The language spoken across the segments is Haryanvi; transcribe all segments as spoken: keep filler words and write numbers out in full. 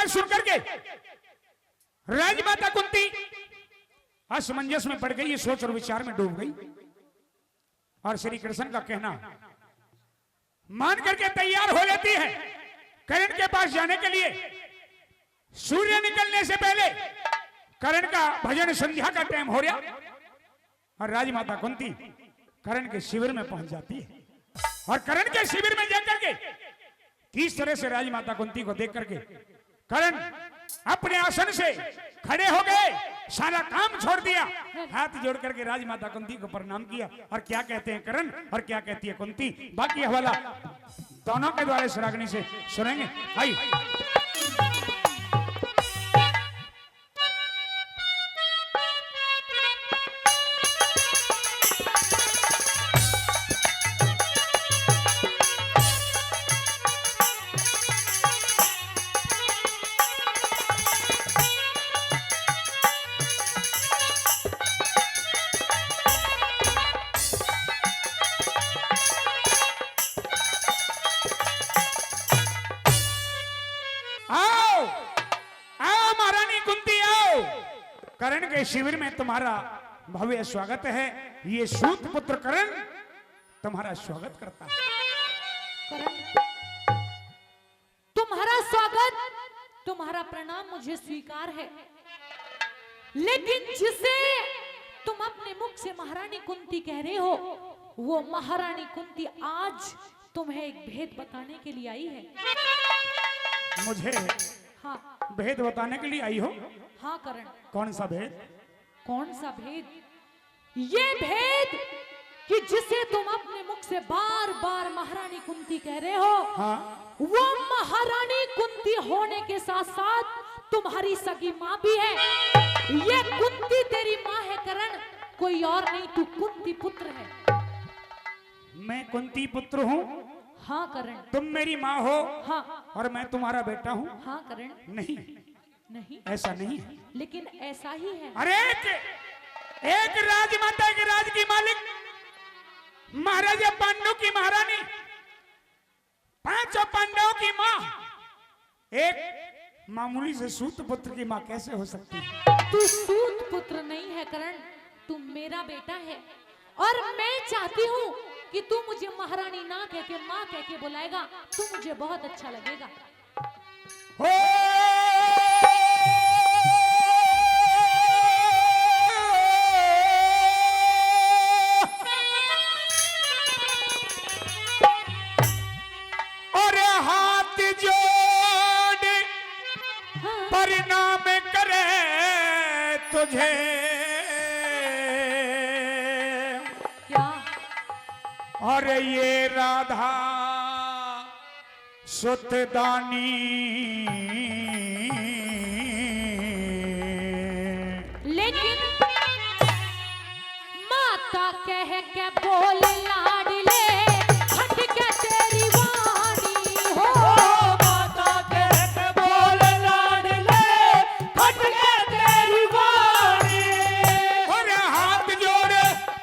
सुन करके राजमाता कुंती असमंजस में पड़ गई, ये सोच और विचार में डूब गई। और श्री कृष्ण का कहना मान करके तैयार हो लेती है कर्ण के पास जाने के लिए। सूर्य निकलने से पहले कर्ण का भजन संध्या का टाइम हो रहा और राजमाता कुंती कर्ण के शिविर में पहुंच जाती है। और कर्ण के शिविर में जाकर के किस तरह से राजमाता कुंती को देख करके कर्ण अपने आसन से खड़े हो गए, सारा काम छोड़ दिया, हाथ जोड़ करके राजमाता कुंती को प्रणाम किया। और क्या कहते हैं कर्ण और क्या कहती है कुंती, बाकी हवाला दोनों के द्वारा इस रागनी से सुनेंगे। आइए। आओ, आओ महारानी कुंती, आओ। कर्ण के शिविर में तुम्हारा भव्य स्वागत है। ये सूत पुत्र कर्ण तुम्हारा स्वागत करता है। कर्ण, तुम्हारा स्वागत, तुम्हारा प्रणाम मुझे स्वीकार है, लेकिन जिसे तुम अपने मुख से महारानी कुंती कह रहे हो, वो महारानी कुंती आज तुम्हें एक भेद बताने के लिए आई है। मुझे हाँ। भेद बताने के लिए आई हो? हाँ करण। कौन सा भेद? कौन सा भेद? ये भेद कि जिसे तुम अपने मुख से बार बार महारानी कुंती कह रहे हो, हाँ। वो महारानी कुंती होने के साथ साथ तुम्हारी सगी माँ भी है। ये कुंती तेरी माँ है करण, कोई और नहीं, तू कुंती पुत्र है। मैं कुंती पुत्र हूँ? हाँ करण। तुम मेरी माँ हो? हाँ। और मैं तुम्हारा बेटा हूँ? हाँ करण। नहीं, नहीं। ऐसा नहीं है। लेकिन ऐसा ही है। अरे एक, एक राजमाता, एक राज की मालिक, महाराजा पांडु की महारानी, पांचों पांडवों की माँ, एक मामूली से सूत पुत्र की माँ कैसे हो सकती है? तू सूत पुत्र नहीं है करण, तू मेरा बेटा है। और मैं चाहती हूँ कि तू मुझे महारानी ना कह के माँ कह के बुलाएगा, तू मुझे बहुत अच्छा लगेगा। हो। और हाथ जोड़ हाँ। प्रणाम करे तुझे। क्या? और ये राधा सुतदानी। लेकिन माता कह के बोल लाडले, खटके तेरी वाणी हो। माता कह के बोल लाडले, खटके तेरी वाणी। और हाथ जोड़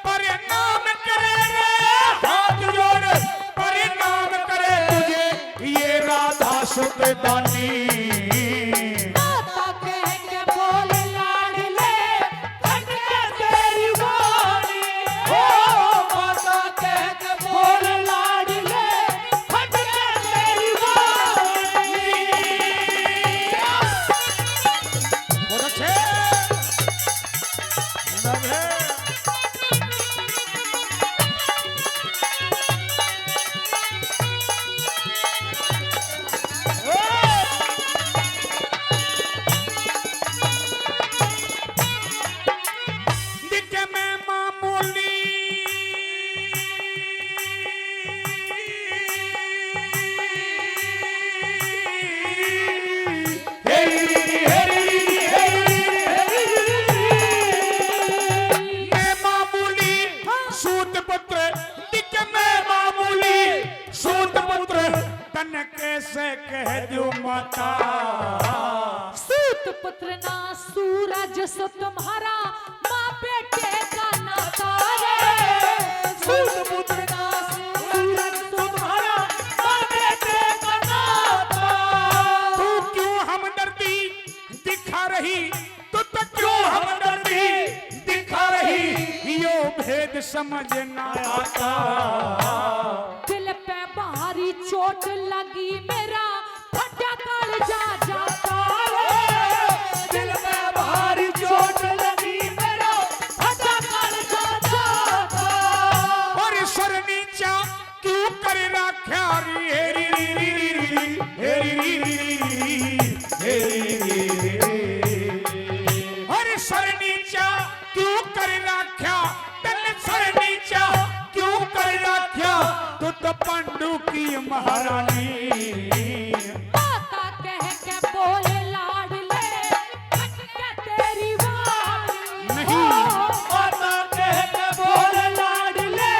प्रणाम करे रे, हाथ जोड़ प्रणाम करे तुझे ये राधा सुतदानी। माता कह के बोल लाडले, खटके तेरी वाणी। ओ माता कह के बोल लाडले, खटके तेरी वाणी। बहुत अच्छे। दिखे मैं मामूली। मैं मामूली सूत पुत्र, दिख मैं मामूली सूत पुत्र, तन कैसे कह दूं माता। सूत पुत्र ना सूरज सो तुम्हारा, माँ बेटे का नाता रे। सूत पुत्र ना सूरज सो तुम्हारा, माँ बेटे का नाता। तू क्यों हमदर्द तू तो क्यों हमदर्दी दिखा रही, यो भेद समझ ना आता। दिल पे भारी चोट लगी, मेरा फटा कालजा जाता। दिल पे भारी चोट लगी, मेरा फटा कालजा जाता। और सर नीचा क्यों कर राख्या री, हेरी री री री री, हेरी री री री री, हेरी री री री। अरे सर नीचा क्यों कर राख्या, तन सर नीचा क्यों कर राख्या, तू तो पांडु की महारानी। माता कह के बोल लाडले, फट के तेरी वाणी। नहीं। माता कह के बोल लाडले,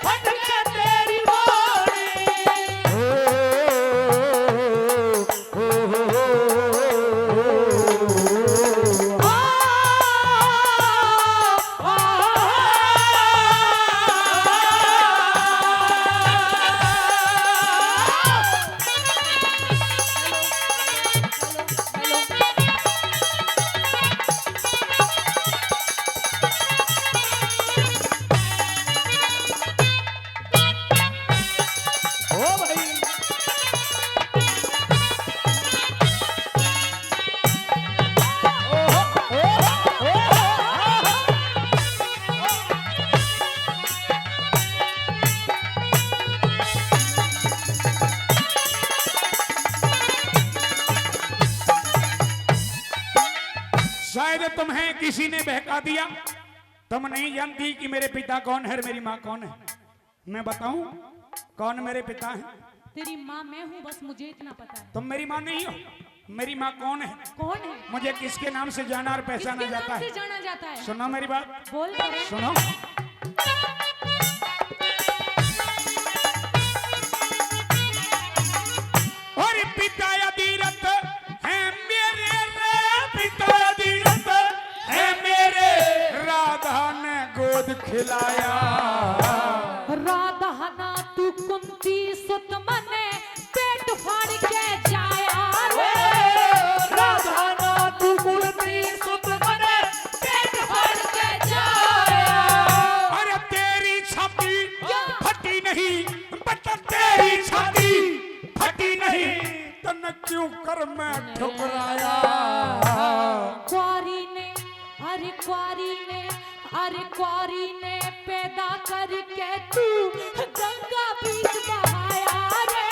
फट के तेरी वाणी। ओ, ओ, ओ, ओ, आ, आ, आ, आ। ओ भाई। शायद तुम्हें किसी ने बहका दिया, तुम नहीं जानती कि मेरे पिता कौन है और मेरी माँ कौन है। मैं बताऊं कौन मेरे पिता हैं? तेरी माँ मैं हूँ, बस मुझे इतना पता है। तुम मेरी माँ नहीं हो। मेरी माँ कौन है? कौन है? मुझे किसके नाम से जाना और पहचाना किसके जाता नाम है? से जाना जाता है? सुनो मेरी बात। बोल करे। सुनो। और पिता अधीरथ है मेरे रे, पिता अधीरथ है मेरे, राधा ने गोद खिलाया। राधा ना तू कुंती सुत मने पेट फाड़ के जाया रे। राधा ना तू कुंती सुत मने पेट फाड़ के जाया। अरे तेरी छाती क्या? फटी नहीं, बच्चा तेरी छाती फटी नहीं, तन क्यों कर मैं ठुकराया। क्वारी ने, अरे क्वारी ने, अरे क्वारी ने पैदा करके तू गंगा बीच बहाया रे।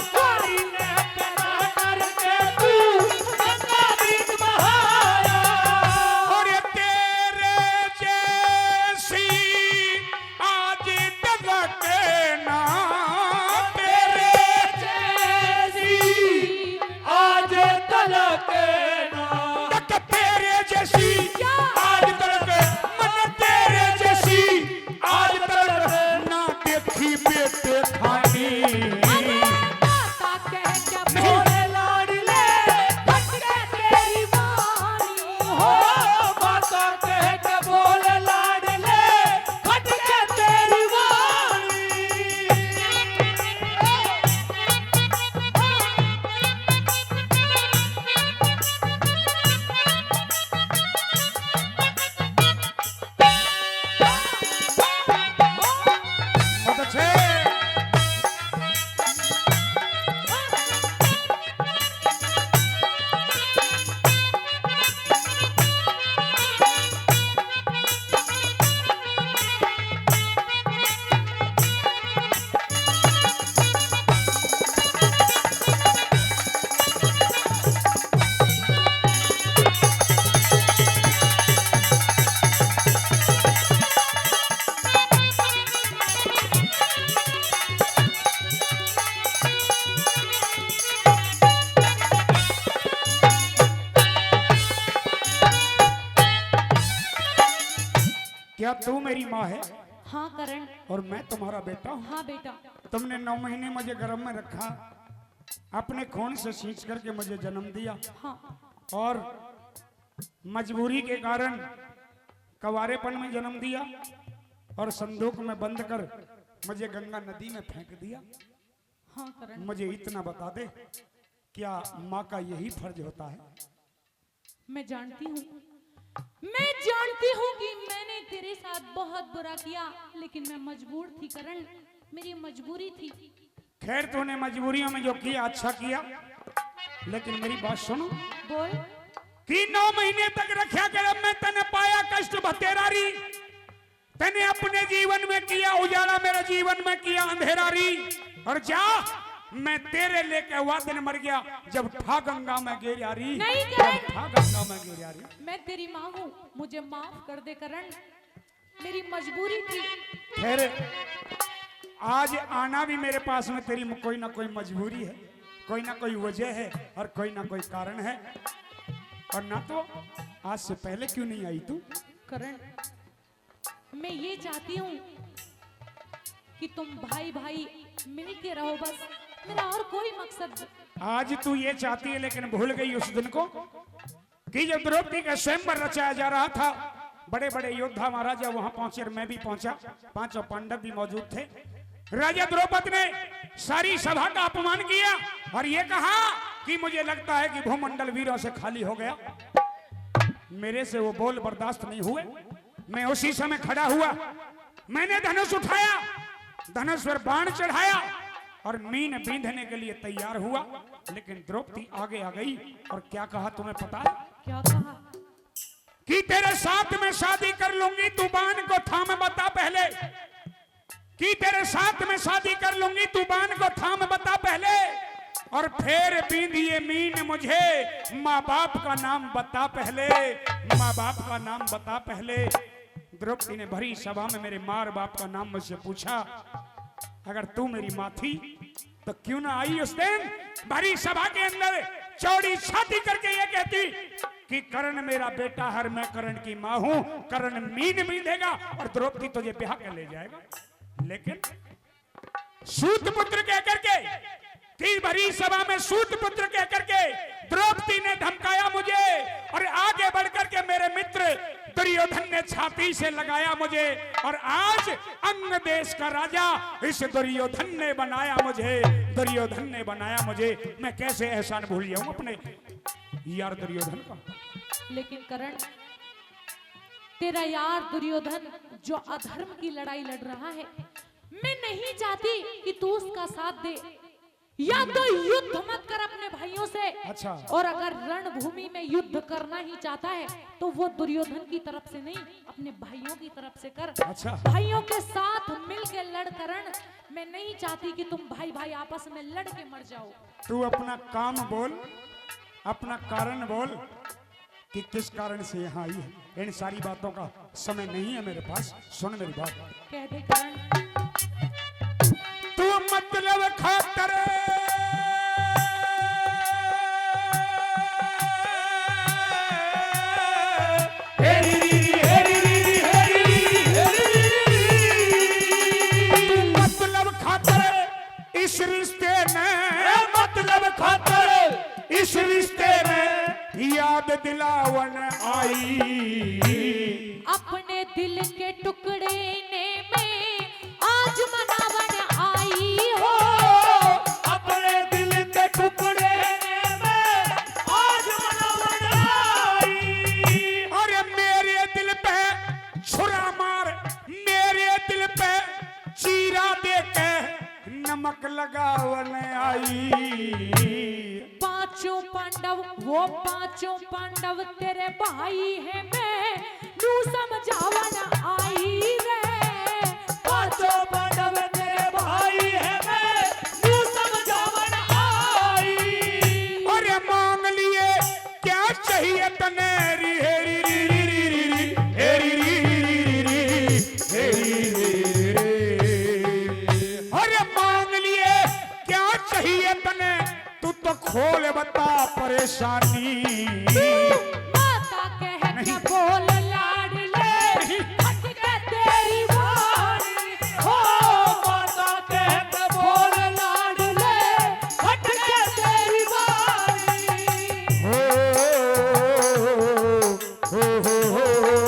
क्वारी ने पैदा करके तू गंगा बीच बहाया। और तेरे जैसी आज तलक ना तेरे जैसी, आज तलक ना। तक तेरे जैसी, क्या? आज तलक मन तेरे जैसी, आज तलक ना देखी बेटे थानी। अरे माता कह के नहीं। बोले लाडले, फट के तेरी वाणी। हो माता कह के बोले लाडले, फट के तेरी वाणी। बहुत अच्छे। क्या तू मेरी माँ है? हाँ करण। और मैं तुम्हारा बेटा हूँ। हाँ बेटा। तुमने नौ महीने मुझे गर्भ में रखा, अपने खून से सींच करके मुझे जन्म दिया। हाँ। और मजबूरी के कारण कुंवारेपन में जन्म दिया और संदूक में बंद कर मुझे गंगा नदी में फेंक दिया। हाँ करण। मुझे इतना बता दे, क्या माँ का यही फर्ज होता है? मैं जानती हूँ, मैं जानती हूँ कि मैंने तेरे साथ बहुत बुरा किया, लेकिन मैं मजबूर थी करण, मेरी मजबूरी थी। खैर, तूने मजबूरियों में जो किया, अच्छा किया, लेकिन मेरी बात सुनो। बोल। कि नौ महीने तक रखा, जब मैं तने पाया कष्ट भतेरा री, तने अपने जीवन में किया उजाला, मेरे जीवन में किया अंधेरा री। और जा, मैं तेरे लेके वा दिन मर गया, जब ठा गंगा में गिरा री। नहीं, जब करण। ठा गंगा में गिरा री। मैं तेरी माँ हूँ, मुझे माफ कर दे करण, मेरी मजबूरी थी। खैर, आज आना भी मेरे पास में तेरी म-, कोई ना कोई मजबूरी है, कोई ना कोई वजह है और कोई ना कोई कारण है। और ना तो आज से पहले क्यों नहीं आई तू? करण, मैं ये चाहती हूँ कि तुम भाई भाई मिल के रहो, बस मेरा और कोई मकसद। आज तू ये चाहती है, लेकिन भूल गई उस दिन को कि जब द्रौपदी का स्वयंवर रचाया जा रहा था, बड़े बड़े योद्धा महाराजा वहां पहुंचे और मैं भी पहुंचा, पांचों पांडव भी मौजूद थे। राजा द्रौपद ने सारी सभा का अपमान किया और ये कहा कि मुझे लगता है कि भूमंडल वीरों से खाली हो गया। मेरे से वो बोल बर्दाश्त नहीं हुए। मैं उसी समय खड़ा हुआ, मैंने धनुष उठाया, धनुष पर बाण चढ़ाया और मीन बींधने के लिए तैयार हुआ, लेकिन द्रौपदी आगे आ गई। और क्या कहा तुम्हें पता है? क्या कहा? कि तेरे साथ मैं शादी कर लूंगी, तू बाण को थाम बता पहले। कि तेरे साथ मैं शादी कर लूंगी, तू बाण को थाम बता पहले, और फिर बींधिए मीन मुझे, माँ बाप का नाम बता पहले, माँ बाप का नाम बता पहले। द्रौपदी ने भरी सभा में मेरे माँ बाप का नाम मुझसे पूछा। अगर तू मेरी माँ थी तो क्यों ना आई उस दिन भरी सभा के अंदर चौड़ी छाती करके ये कहती कि कर्ण मेरा बेटा है, मैं कर्ण की माँ हूँ, कर्ण मीन बींधेगा और द्रौपदी तुझे ब्याह कर ले जाएगा। लेकिन सूत पुत्र कह करके, कि भरी सभा में सूत पुत्र कह करके द्रौपदी ने धमकाया मुझे और आगे बढ़ करके मेरे मित्र दुर्योधन ने छाती से लगाया मुझे और आज अंग देश का राजा इस दुर्योधन ने बनाया मुझे, दुर्योधन ने बनाया मुझे। मैं कैसे एहसान भूल जाऊं अपने यार दुर्योधन का। लेकिन कर्ण, तेरा यार दुर्योधन जो अधर्म की लड़ाई लड़ रहा है, मैं नहीं चाहती कि तू उसका साथ दे। या तो युद्ध मत कर अपने भाइयों से। अच्छा। और अगर रणभूमि में युद्ध करना ही चाहता है तो वो दुर्योधन की तरफ से नहीं, अपने भाइयों की तरफ से कर। अच्छा। भाइयों के साथ मिलके लड़ करण। मैं नहीं चाहती कि तुम भाई भाई आपस में लड़ के मर जाओ। तू अपना काम बोल, अपना कारण बोल। कि किस कारण से यहाँ आई है। इन सारी बातों का समय नहीं है मेरे पास। सुन मेरी बात। कह दे करण। तू मतलब खातर मतलब खातर इस रिश्ते में, मतलब खातर इस रिश्ते में याद दिलावन आई। अपने दिल के टुकड़े ने मैं आज मनावन आई हो। अपने दिल के टुकड़े ने मैं आज मनावन आई। अरे मेरे दिल पे छुरा मार, मेरे दिल पे चीरा दे के नमक लगावन आई। पांचों पांडव, वो पांचों पांडव तेरे भाई है, मैं नू समझावन आई रे। पांचों पांडव तेरे भाई है, मैं नू समझावन आई। अरे मांग लिए क्या चाहिए तने री हेरी री री री री री हेरी री री री री हेरी री री री। अरे मांग लिए क्या चाहिए तने, तू तो खोल बता परेशानी। माता कह के नहीं। बोल लाडले, नहीं। हट के तेरी वाणी। हो माता कह के बोल लाडले, हट के तेरी वाणी। हो, हो, हो, हो, हो।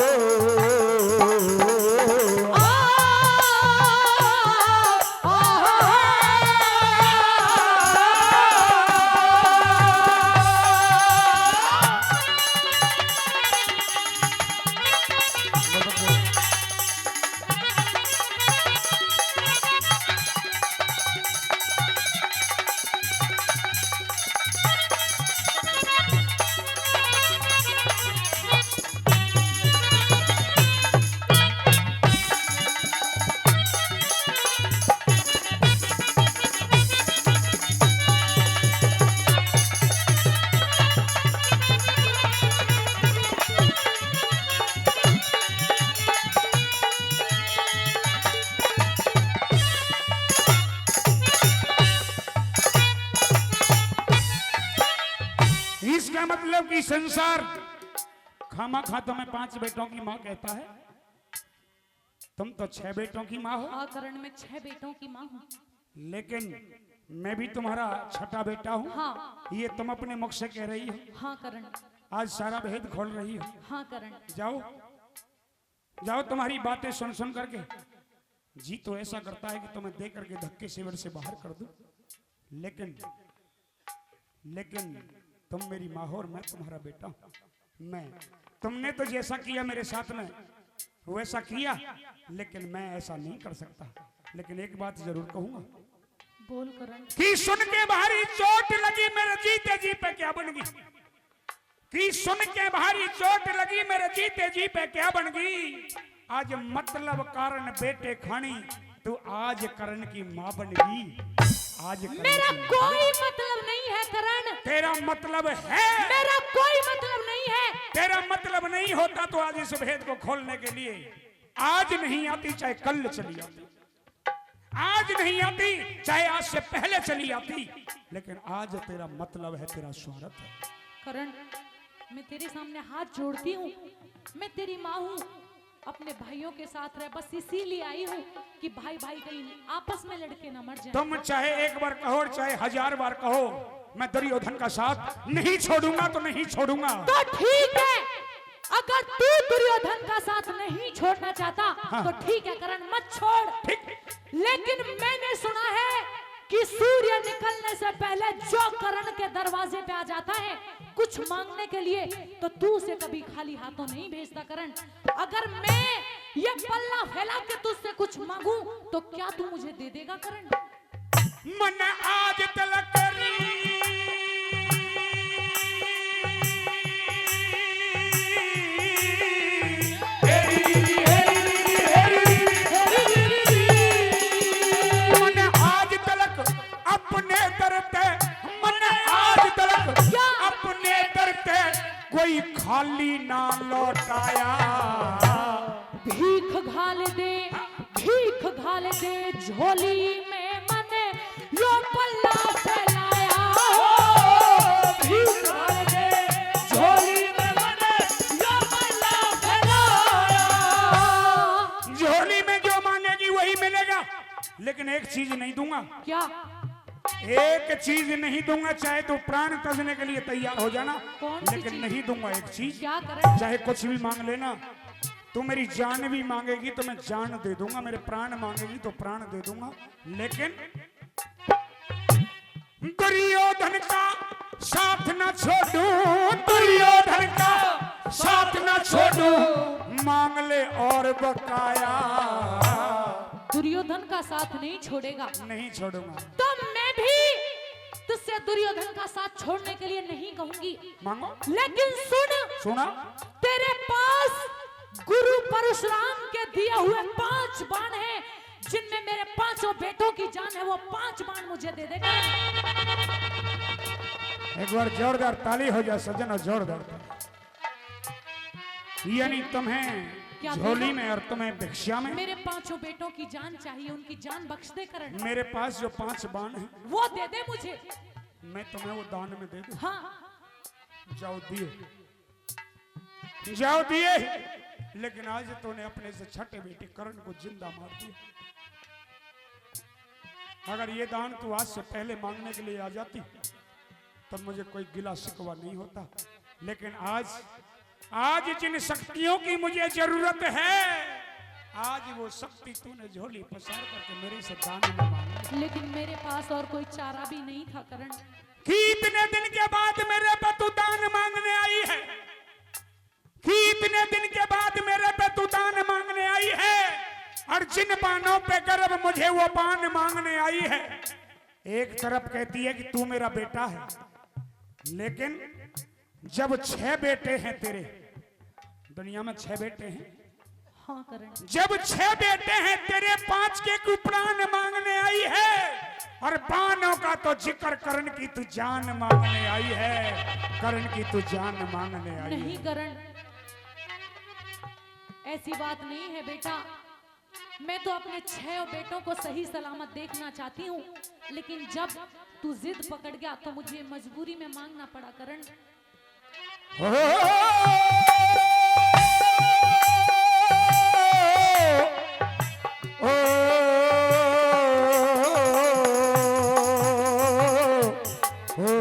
मतलब कि संसार खामा खा तुम्हें पांच बेटों की माँ कहता है, तुम तो छह बेटों की माँ हो। हाँ करण, मैं छह बेटों की माँ हूँ। लेकिन मैं भी तुम्हारा छठा बेटा हूँ। हाँ। ये तुम अपने मुख से कह रही हो। हाँ करण। आज सारा भेद खोल रही हो। हाँ करण। जाओ, जाओ, तुम्हारी बातें सुन सुन करके जी तो ऐसा करता है कि तुम्हें दे करके धक्के से घर से बाहर कर दूं। लेकिन, लेकिन तुम मेरी माँ हो और मैं तुम्हारा बेटा हूँ। मैं, तुमने तो जैसा किया मेरे साथ में वैसा किया, लेकिन मैं ऐसा नहीं कर सकता। लेकिन एक बात जरूर कहूंगा। बोल करण। कि सुन के भारी चोट लगी मेरे जीते जी पे क्या बन गई, कि सुन के भारी चोट लगी मेरे जीते जी पे क्या बन गई। आज मतलब कारण बेटे खानी, तू आज करण की माँ बन गई। आज करण मेरा की माँ कोई बन गई। मतलब नहीं है करण। तेरा मतलब है। मेरा कोई मतलब नहीं है। तेरा मतलब नहीं होता तो आज इस भेद को खोलने के लिए आज नहीं आती, चाहे कल चली आती। आज नहीं आती, चाहे आज से पहले चली आती, लेकिन आज तेरा मतलब है, तेरा स्वार्थ है। करण, मैं तेरे सामने हाथ जोड़ती हूँ, मैं तेरी माँ हूँ। अपने भाइयों के साथ रह, बस इसीलिए आई हूँ कि भाई भाई कहीं आपस में लड़के ना मर जाए। तुम चाहे एक बार कहो और चाहे हजार बार कहो, मैं दुर्योधन का साथ नहीं छोड़ूंगा, तो नहीं छोड़ूंगा। तो ठीक है, अगर तू दुर्योधन का साथ नहीं छोड़ना चाहता, हाँ। तो ठीक है करण, मत छोड़। ठीक। लेकिन मैंने सुना है कि सूर्य निकलने से पहले जो करण के दरवाजे पे आ जाता है कुछ मांगने के लिए, तो तू उसे कभी खाली हाथों नहीं भेजता करण। अगर मैं ये पल्ला फैला के तुझसे कुछ मांगू, तो क्या तू मुझे दे देगा करण? मन आज तलक री, मन आज तलक अपने दर ते, मन आज तलक क्या? अपने दर ते कोई खाली ना लौटाया। भीख घाल दे, भीख घाल दे झोली में, मने यो पल्ला फैलाया। भीख घाल दे झोली में, मने यो पल्ला फैलाया। झोली में जो मांगेगी वही मिलेगा, लेकिन एक चीज नहीं दूंगा। क्या? एक चीज नहीं दूंगा, चाहे तू प्राण तजने के लिए तैयार हो जाना, कौन सी लेकिन चीज? नहीं दूंगा एक चीज। क्या करें? चाहे कुछ भी मांग लेना, तू मेरी जान भी मांगेगी तो मैं जान दे दूंगा, मेरे प्राण मांगेगी तो प्राण दे दूंगा, लेकिन दुर्योधन का साथ ना छोड़ूं, दुर्योधन का साथ ना छोड़ूं, मांग ले और बकाया। दुर्योधन का साथ नहीं छोड़ेगा। नहीं छोड़ूंगा। तो मैं भी तुझसे दुर्योधन का साथ छोड़ने के लिए नहीं कहूंगी। मांगो। लेकिन सुन, सुना। तेरे पास गुरु परशुराम के दिए हुए पांच बाण हैं, जिनमें मेरे पांचों बेटों की जान है, वो पांच बाण मुझे दे देगा। एक बार जोरदार ताली हो जाए सज्जनों, जोरदार ताली। यानी तुम्हें क्या झोली देगा? में और तुम्हें भिक्षा में। मेरे पांचों बेटों की जान चाहिए, उनकी जान बख्श दे करण। मेरे पास जो पांच बाण हैं, वो दे दे मुझे। मैं तुम्हें वो दान में दे दूं। हाँ। जाओ दिए, जाओ दिए, लेकिन आज तूने अपने से छठे बेटे करण को जिंदा मार दिया। अगर ये दान तू आज से पहले मांगने के लिए आ जाती, तब मुझे कोई गिला शिकवा नहीं होता। लेकिन आज, आज जिन शक्तियों की मुझे जरूरत है, आज वो शक्ति तूने झोली पसार करके मेरे से दान में मांगी। लेकिन मेरे पास और कोई चारा भी नहीं था करण। कि इतने दिन के बाद मेरे पे तू दान मांगने आई है, कि इतने दिन के बाद मेरे पे तू दान मांगने आई है, और जिन बाणों पे गर्व मुझे वो बाण मांगने आई है। एक तरफ कहती है कि तू मेरा बेटा है, लेकिन जब छह बेटे हैं तेरे, दुनिया में छह बेटे हैं, हाँ करण। जब छह बेटे हैं तेरे, पांच के तू प्राण मांगने आई है, और बाणों का तो जिक्र करण की तू जान मांगने आई है, करण की तू जान मांगने आई नहीं है। करण, ऐसी बात नहीं है बेटा। मैं तो अपने छह बेटों को सही सलामत देखना चाहती हूँ, लेकिन जब तू जिद पकड़ गया तो मुझे मजबूरी में मांगना पड़ा करण। ओ, ओ, ओ।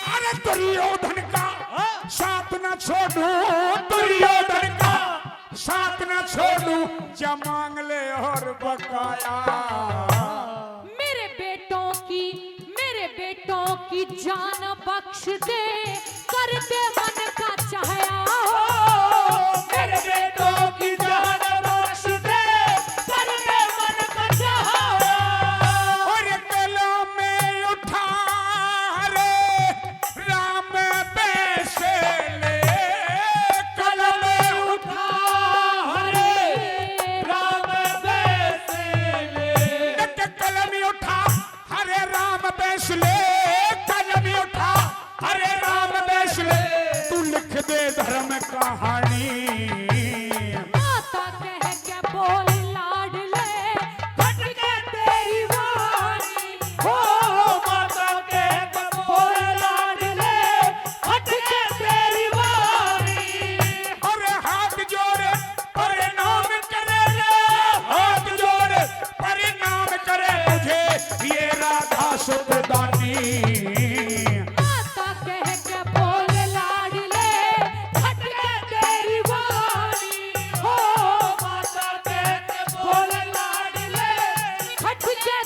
अरे दुर्योधन का साथ ना छोड़ू, दुर्योधन का साथ ना छोड़ू, जा मांग ले और बकाया। मेरे बेटों की, मेरे बेटों की जान बख्श दे, कर दे मन का चाहया। ओ, मेरे बेटों की जान बख्श दे, कर दे मन का चाहया। और कलम उठा रे राम बेस ले, कलम उठा रे राम बेस ले। एक कलम उठा, हरे राम बेस ले, कलम उठा, हरे राम बेस ले, तू लिख दे धर्म कहानी। माता कह के बोल लाडले, खटके तेरी वाणी। हो माता कह के बोल लाडले, खटके तेरी वाणी। अरे हाथ जोड़ प्रणाम करे रे, हाथ जोड़ प्रणाम करे तुझे ये राधा सुखदानी। माता कह के बोल लाडले, खटके तेरी वाणी। हो माता कह के बोल लाडले, खटके